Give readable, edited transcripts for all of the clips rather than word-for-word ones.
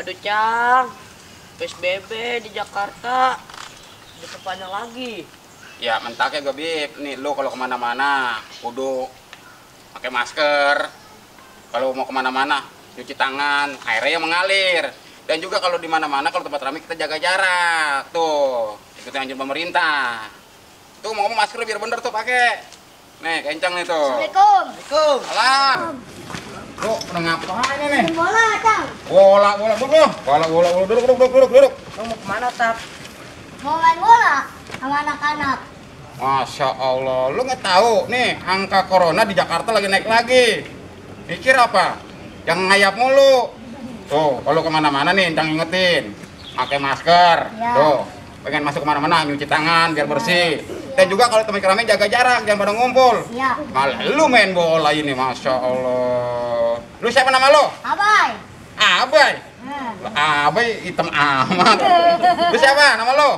Aduh Cang, PSBB di Jakarta diperpanjang lagi. Ya mentaknya gue Bib, nih lu kalau kemana-mana kudu pakai masker. Kalau mau kemana-mana cuci tangan, airnya yang mengalir. Dan juga kalau di mana-mana kalau tempat ramai kita jaga jarak. Tuh, ikutin anjuran pemerintah. Tuh mau ngomong masker biar bener tuh pakai. Nih kencang nih tuh. Assalamualaikum. Alam. Lu udah ngapain nih? Bola, Cang. Bola duduk. Lu mau kemana, Tak? Mau main bola sama anak-anak. Masya Allah, lu nggak tahu nih angka corona di Jakarta lagi naik lagi. Mikir apa? Jangan ngayap mulu. Tuh, kalau kemana-mana nih, jangan ingetin, pakai masker. Ya. Tuh, pengen masuk kemana-mana nyuci tangan biar bersih. Dan juga kalau teman keramaian jaga jarak, jangan pada ngumpul. Iya. Malah lu main bola ini, Masya Allah. Lu siapa nama lu? Abai. Abai. Abai hitam amat. Lu siapa nama lu?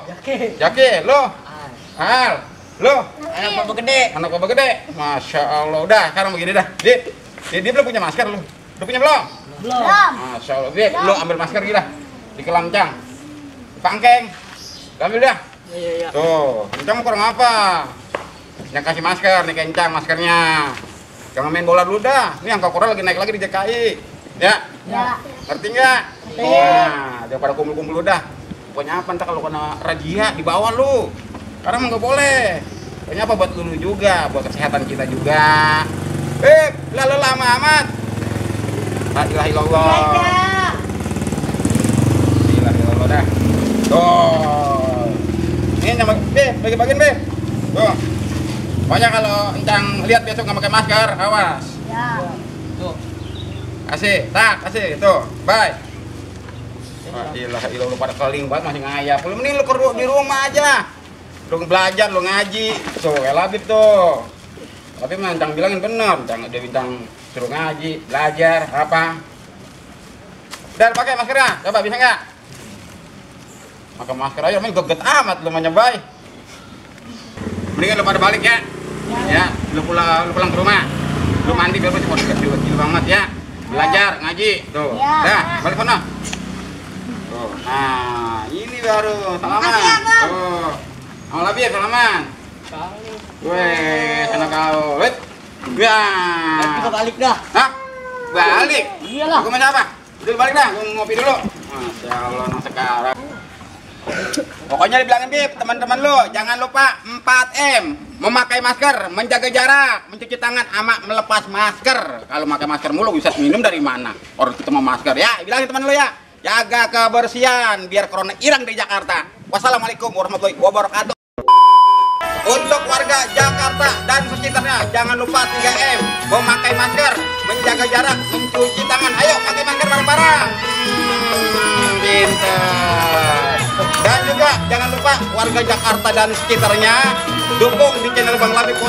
Jaki. Lu? Al. Lu? Anak papa gede. Anak apa gede? Masya Allah. Udah, sekarang begini dah. Dia belum punya masker lu. Udah punya belum? Belum. Masya Allah. Lu ambil masker gila. Di kelamcang. Di pangkeng. Ambil dah. Iya. Tuh, kencang kurang apa? Yang kasih masker, nih kencang maskernya. Jangan main bola dulu dah. Ini angka corona lagi naik lagi di DKI. Ya? Ya. Ngerti nggak? Ngerti. Nah, jangan pada kumpul-kumpul udah. Pokoknya apa ntar kalau kena razia dibawa lu. Karena nggak boleh. Pokoknya apa buat lu juga, buat kesehatan kita juga. Lalu lama amat. La ilaha illallah. Ya. La ilaha illallah dah. Tuh. Ini sama bagi-bagiin, Beb. Tuh. Pokoknya kalau encang lihat besok nggak pakai masker, awas. Ya. Tuh. Kasih, tuh, bye. Wah, ilah lu pada keling banget masih ngayap. Lu mending lu di rumah aja. Lu belajar, lu ngaji. Tuh, kayak Labib tuh. Tapi Mancang bilangin bener, dia bintang suruh ngaji, belajar, apa. Dan pakai maskernya, coba bisa nggak? Pakai masker aja, main geget amat lu menyebai. Mendingan lu pada balik ya. Ya, lu pulang ke rumah. Lu mandi biar cuma kecil banget ya. Belajar, ngaji, tuh. Ya. Dah, balik sana. Tuh. Nah, ini baru salaman. Makasih ya, Bang. Tuh. Mau lebih ya salaman. Weh, sana kau. Wait. Ya. Kita balik dah. Hah? Balik? Iyalah. Aku mau apa? Udah balik dah, gua ngopi dulu. Masya Allah, anak sekarang. Pokoknya dibilangin Bib, teman-teman lu jangan lupa 4M. Memakai masker, menjaga jarak, mencuci tangan, sama melepas masker. Kalau pakai masker mulu bisa minum dari mana? Orang kita mau masker ya, bilangin teman lu ya. Jaga kebersihan biar corona hilang di Jakarta. Wassalamualaikum warahmatullahi wabarakatuh. Untuk warga Jakarta dan sekitarnya jangan lupa 3M. Memakai masker, menjaga jarak, mencuci tangan. Ayo pakai masker bareng-bareng. Pinter. Dan juga jangan lupa warga Jakarta dan sekitarnya dukung di channel Bang Labib 0.